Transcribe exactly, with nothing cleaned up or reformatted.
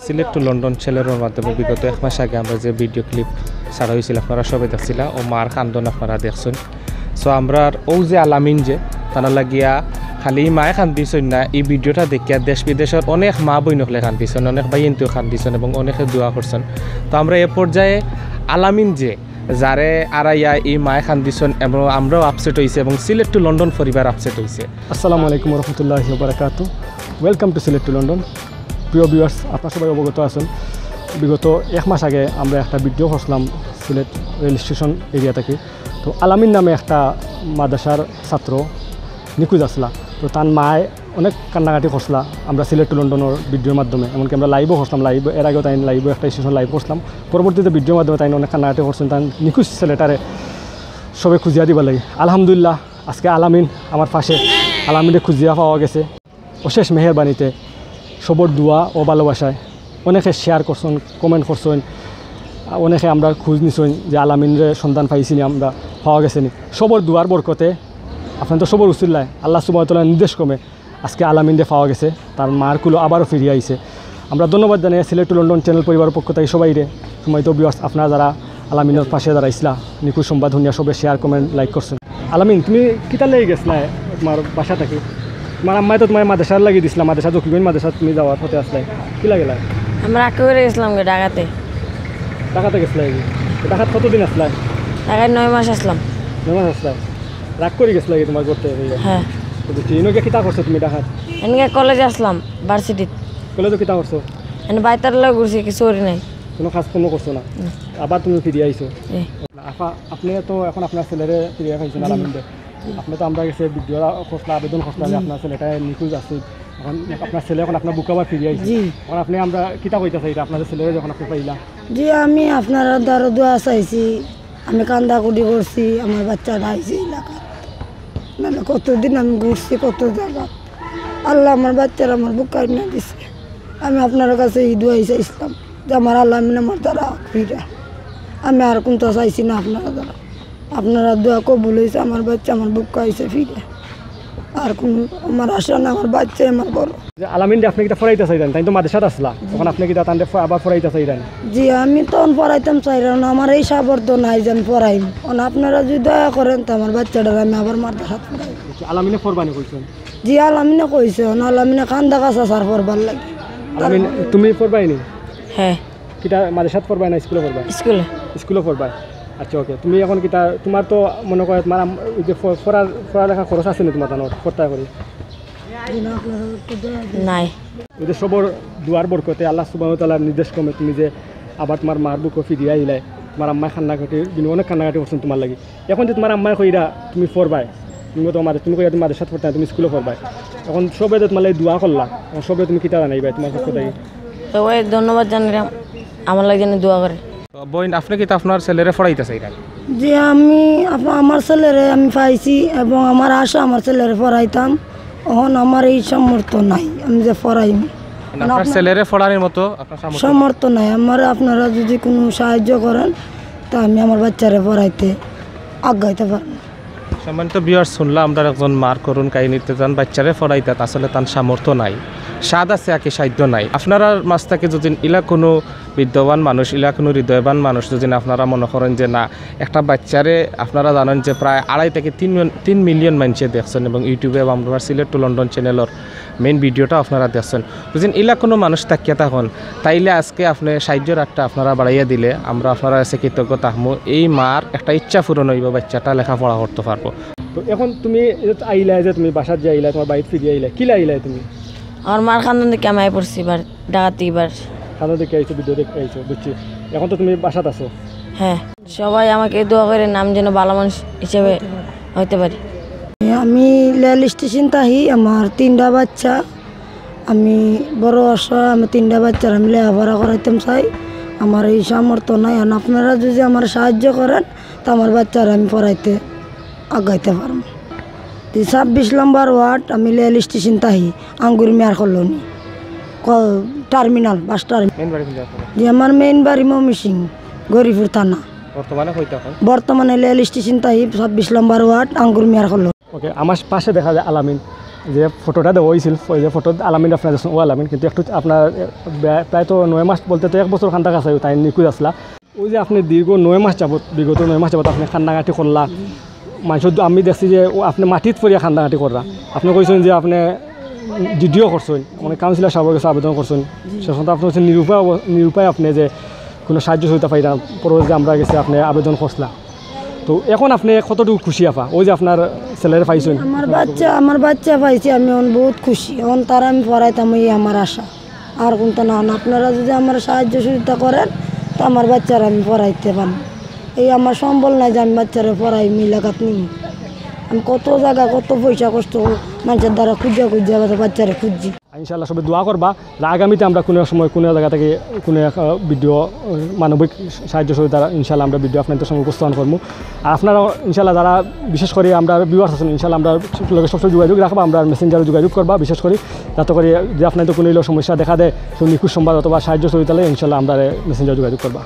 Sylhet to London চ্যানেলর মাধ্যমে বিগত এক মাস আগে আমরা যে ভিডিও ক্লিপ ছাড়া অইছিল, আপনারা সবে দেখছিলা, ও মার কান্দন আপনারা দেখছইন। সো আমরার অউ যে আলামিন যে, তান লাগিয়া খালি ই মায়ে কান্দিছইন না, ই ভিডিওটা দেখিয়া দেশ বিদেশর অনেক মা বইন অকলে কান্দিছইন, অনেক ভাইয়াইন্তেও কান্দিছইন এবং অনেকে দোয়া করছইন। তো আমরা এ পর্যায়ে আলামিন যে, যারে আরাইয়া ই মায়ে কান্দিছইন এবং আমরাও আপসেট অইছি এবং সিলেট টু লন্ডন পরিবার আপসেট অইছে। আসসালামু আলাইকুম রহমতুল্লাহ বারাকাতু। Welcome to Sylhet to London. প্রিয় ভিউয়ার্স, আপনারা সবাই অবগত আছইন, বিগত এক মাস আগে আমরা একটা ভিডিও করছিলাম সিলেট রেল স্টেশন এরিয়া থাকি। তো আলামিন নামে একটা মাদ্রাসার ছাত্র নিখোঁজ আছলা। তো তান মায়ে অনেক কান্নাকাটি করছলা আমরা সিলেট টু লন্ডনর ভিডিওর মাধ্যমে, এমনকি আমরা লাইভও করছিলাম, লাইভ এর আগেও তাইন লাইভও একটা স্টেশন লাইভ করছিলাম। পরবর্তীতে ভিডিওর মাধ্যমে তাইন অনেক কান্নাকাটি করছইন তান নিখোঁজ ছেলেটারে সবে খুঁজিয়া দিবার লাগি। আলহামদুলিল্লাহ, আজকে আলামিন আমার পাশে, আলামিনরে খুঁজিয়া পাওয়া গেছে অশেষ মেহেরবানিতে, সবর দোয়া ও ভালোবাসায়। অনেকে শেয়ার করছইন, কমেন্ট করছইন, অনেকে আমরার খোঁজ নিছইন যে আলামিনরে সন্ধান পাইছি নি আমরা, পাওয়া গেছে নি। সবর দোয়ার বরকতে, আপনাইনতর সবর উছিলায় আল্লাহ সুবহানাহু ওয়া তাআলার নির্দেশ ক্রমে আজকে আলামিনরে পাওয়া গেছে, তার মার কুলো আবারও ফিরিয়া আইছে। আমরা ধন্যবাদ জানাই সিলেট টু লন্ডন চ্যানেল পরিবারর পক্ষ থাকি সবাইরে। সম্মানিত ভিউয়ার্স, আপনারা যারা আলামিনর পাশে দাঁড়াইছলা, নিখোঁজ সংবাদ হুনিয়া সবে শেয়ার, কমেন্ট, লাইক করছইন। আলামিন, তুমি কিতার লাগি গেছলায় তুমার বাসা থাকি? তুমার আম্মায় তো তুমারে মাদ্রাসার লাগি দিছলা, মাদ্রাসা জকিগঞ্জ মাদ্রাসা তুমি যাওয়ার পথে আছলায়, কিলা গেলায়? আমরা আগে করে গেছিলাম গি ঢাকাতে। ঢাকাতে গেছলায় গি? ঢাকাত কতদিন আছলায়? ঢাকায় নয় মাস আছলাম। নয় মাস আছলায়? রাগ করি গেছলায় গি তুমার ঘর থাকি? হ্যাঁ। তো বুঝছি। ইনো গিয়া কিতা করছো তুমি ঢাকাত? এনগে কলেজে আছলাম, ভার্সিটিত। কলেজো কিতা করছো? এনে বাইতার লগে ঘুরছি, কিছু করি নাই। কুনু কাজ কর্ম করছো না? না। আবার তুমি ফিরিয়া আইছো? জি। আফা, আপনে তো এখন আপনার ছেলেরে ফিরিয়া পাইছইন, জি। আলামিনরে। জি। আপনে তো আমরার গেছে ভিডিও করছলা, আবেদন করছলা যে জি। আপনার ছেলেটা নিখোঁজ আছে। এখন আপনার ছেলে এখন আপনার বুকে আবার ফিরিয়া আইছে। জি। এখন আপনে আমরা কিতা কইতা চাইরা আপনার ছেলেরে যখন আপনে পাইলা? জি, আমি আপনারার দ্বারো দোয়া চাইছি। আমি কান্দাকুটি করছি, আমার বাচ্চাটা আইছে এলাকাত। নাহলে কতদিন আমি ঘুরছি কত জাগাত। আল্লায় আমার বাচ্চারে আমার বুকে আইনা দিছে। আমি আপনারার কাছে ই দোয়াই চাইছলাম যে আমার আলামিন আমার দ্বারা ফিরা। আমি আর কুন্তা চাইছি না আপনারার দ্বারা। আপনারার দোয়া কবুল অইছে, আমার বাচ্চা আমার বুকে আইছে ফিরা। আর কুনু আমার আশা না, আমার বাচ্চাই আমার বড়। যে আলামিনরে আপনে কিতা পড়াইতা চাইরা নি? তাইন তো মাদ্রাসাত আছলা, তখন আপনে কিতা তানরে ফ-, আবার পড়াইতা চাইরা নি? জি, আমি তখন পড়াইতাম চাইরাম না, আমার এই সামর্থ্য নাই যে আমি পড়াইমু। অখন আপনারা যদি দয়া করেন, তো আমার বাচ্চাটারে আমি আবার মাদ্রাসাত পড়াইমু। আচ্ছা, আলামিনে পড়বা নি কইছইন? জি, আলামিনে কইছে, অখন আলামিনে কান্দা কাছা স্যার পড়বার লাগি। আলামিন, তুমি পড়বায় নি? হ্যাঁ। কিতা মাদ্রাসাত পড়বায় না স্কুলো পড়বায়? স্কুলো। স্কুলো পড়বায়। আচ্ছা, ওকে। তুমি এখন কিতা, তুমার তো মনো করো তুমার আম-, ওই যে প-, পড়ার, পড়ালেখার খরচ আছে নি তুমার তানোর, পড়তা করি? নাই। ওই যে সবর দোয়ার বরকতে আল্লাহ সুবহানাহু ওয়া তাআলার নির্দেশ ক্রমে তুমি যে আবার তুমার মার বুকো ফিরিয়া আইলায়, তুমার আম্মায় কান্নাকাটি, যিনি অনেক কান্নাকাটি করছইন তুমার লাগি। এখন যে তুমার আম্মায় কইরা তুমি পড়বায়, তুমি তো মাদ্রাস-, তুমি কইরা তুমি মাদ্রাসাত পড়তায়, তুমি স্কুলো পড়বায়। এখন সবে যে তুমার লাগি দোয়া করলা, এখন সবে তুমি কিতা জানাইবায় তুমার পক্ষ থাকি? সবাই ধন্যবাদ জানাইরাম, আমার লাগি যেন দোয়া করে। তো বইন, আপনে কিতা আপনার ছেলেরে পড়াইতা চাইরা? জি, আমি আপ-, আমার ছেলেরে আমি পাইছি এবং আমার আশা আমার ছেলেরে পড়াইতাম। অখন আমার এই সামর্থ্য নাই, আমি যে পড়াইমু। মানে, আপনার ছেলেরে পড়ানির মতো আপনার সামর্থ্য নাই? সামর্থ্য নাই। আমারে আপনারা যদি কুনু সাহায্য করেন, তা আমি আমার বাচ্চারে পড়াইতে আগাইতে পারমু। সম্মানিত ভিউয়ার্স, হুনলা আমরার একজন মার করুণ কাহিনী। তে তান বাচ্চারে পড়াইতা, আসলে তান সামর্থ্য নাই, সাধ আছে আকি সাধ্য নাই। আপনারার মাঝ থাকি যদি ইলা কুনু বিদ্যাবান মানুষ, ইলা কুনু হৃদয়বান মানুষ যদি আপনারা মনো করইন যে না, একটা বাচ্চারে, আপনারা জানইন যে প্রায় আড়াই থাকি তিন মিলিয়ন, তিন মিলিয়ন মানষে দেখছইন এবং YouTube-এ বা আমরার সিলেট টু লন্ডন চ্যানেলর মেইন ভিডিওটা আপনারা দেখছইন। বুঝছইন, ইলা কুনু মানুষ থাকিয়া থাকইন, তাইলে আজকে আপনে সাহায্যর হাতটা আপনারা বাড়াইয়া দিলে আমরা আপনারার কাছে কৃতজ্ঞ থাকমু। এই মার একটা ইচ্ছা পূরণ অইবো, বাচ্চাটা লেখাপড়া করতো পারবো। তো এখন তুমি এই যে আইলা, যে তুমি বাসাত যে আইলা, তুমার বাড়িত ফিরিয়া আইলা, কিলা আইলা তুমি? আমার মার কান্দন দেখিয়া আমি আইয়া পড়ছি এবার, ঢাকাত এবার। কান্দন দেখিয়া আইছো, ভিডিও দেখিয়া আইছো, বুঝছি। এখন তো তুমি বাসাত আছো। হ্যাঁ, সবাই আমাকে দোয়া করেন, আমি যেন ভালো মানুষ হিসেবে হইতে পারি। আমি রেল স্টেশন থাকি, আমার তিনটা বাচ্চা, আমি বড় অসহায়, আমি তিনটা বাচ্চারে আমি লেখাপড়া করাইতাম চাই, আমার এই সামর্থ্য নাই। আর আপনারা যদি আমারে সাহায্য করেন, তা আমার বাচ্চারে আমি পড়াইতে আগাইতে পারমু। জি, ছাব্বিশ নম্বর ওয়ার্ড, আমি রেল স্টেশন থাকি, আঙ্গুর মিয়ার কলোনি, ক-, টার্মিনাল, বাস টার্মিনাল। মেইন বাড়ি কোন জায়গা? জি, আমার মেইন বাড়ি ময়মনসিংহ, গৌরীপুর থানা। বর্তমানে কই থাকো? বর্তমানে রেল স্টেশন থাকি, ছাব্বিশ নম্বর ওয়ার্ড, আঙ্গুর মিয়ার কলোনি। ওকে, আমার পাশে দেখা যায় আলামিন। যে ফটোটা দেওয়া হয়েছিল, ওই যে ফটো আলামিন আপনার দেখছেন, ও আলামিন, কিন্তু একটু আপনার, এ, ব্যা-, প্রায় তো নয় মাস বলতে তো এক বছর খান্দাক আছে, তাই নিখোঁজ আসলা। ওই যে আপনি দীর্ঘ নয় মাস যাবত, বিগত নয় মাস যাবত আপনি কান্দাকাটি করলা, মানুষের দু-, আমি দেখছি যে ও আপনি মাটিত পড়িয়া কান্দাকাটি করলা। আপনি কইছেন যে আপনি জিডিও করছেন, মানে কাউন্সিলর সাহেবের কাছে আবেদন করছেন, শেষ পর্যন্ত আপনি হচ্ছেন নিরুপায় অব-, নিরুপায়, আপনি যে কোনো সাহায্য সহযোগিতা পাইরা, পরবর্তীতে আমরা গেছে আপনি আবেদন করছিলা। তো এখন আপনি কতটুকু খুশি আপা, ওই যে আপনার ছেলেরে পাইছেন? আমার বাচ্চা, আমার বাচ্চা পাইছি, আমি এখন বহুত খুশি। এখন তার আমি পড়াইতাম, এই আমার আশা, আর কোনটা না। আপনারা যদি আমার সাহায্য সুবিধা করেন, তো আমার বাচ্চারা আমি পড়াইতে পারবো। এই আমার সম্বল নাই যে আমি বাচ্চারা পড়াই, মিলাকাত নিই। আমি কত জায়গা, কত পয়সা কষ্ট করে মানুষের দ্বারা খুঁজা খুঁজা বাচ্চারা খুঁজছি। ইনশাআল্লাহ সবাই দোয়া করবা, যে আগামীতে আমরা কোনো সময় কোনো জায়গা থেকে কোনো এক, আহ, ভিডিও, আহ, মানবিক সাহায্য সহযোগিতা ইনশাআল্লাহ আমরা ভিডিও আপনাদের সঙ্গে উপস্থাপন করবো। আর আপনারা ইনশাআল্লাহ যারা বিশেষ করে আমরা ভিউয়ার্স আছেন, ইনশাআল্লাহ আমরা লগে সবসময় যোগাযোগ রাখবা, আমরা মেসেঞ্জারে যোগাযোগ করবা, বিশেষ করে যাতে করে যদি আপনাদের কোনো হইলেও সমস্যা দেখা দেয়, কেউ নিখোঁজ সংবাদ অথবা সাহায্য সহযোগিতা লাগে, ইনশাআল্লাহ আমরা মেসেঞ্জারে যোগাযোগ করবা।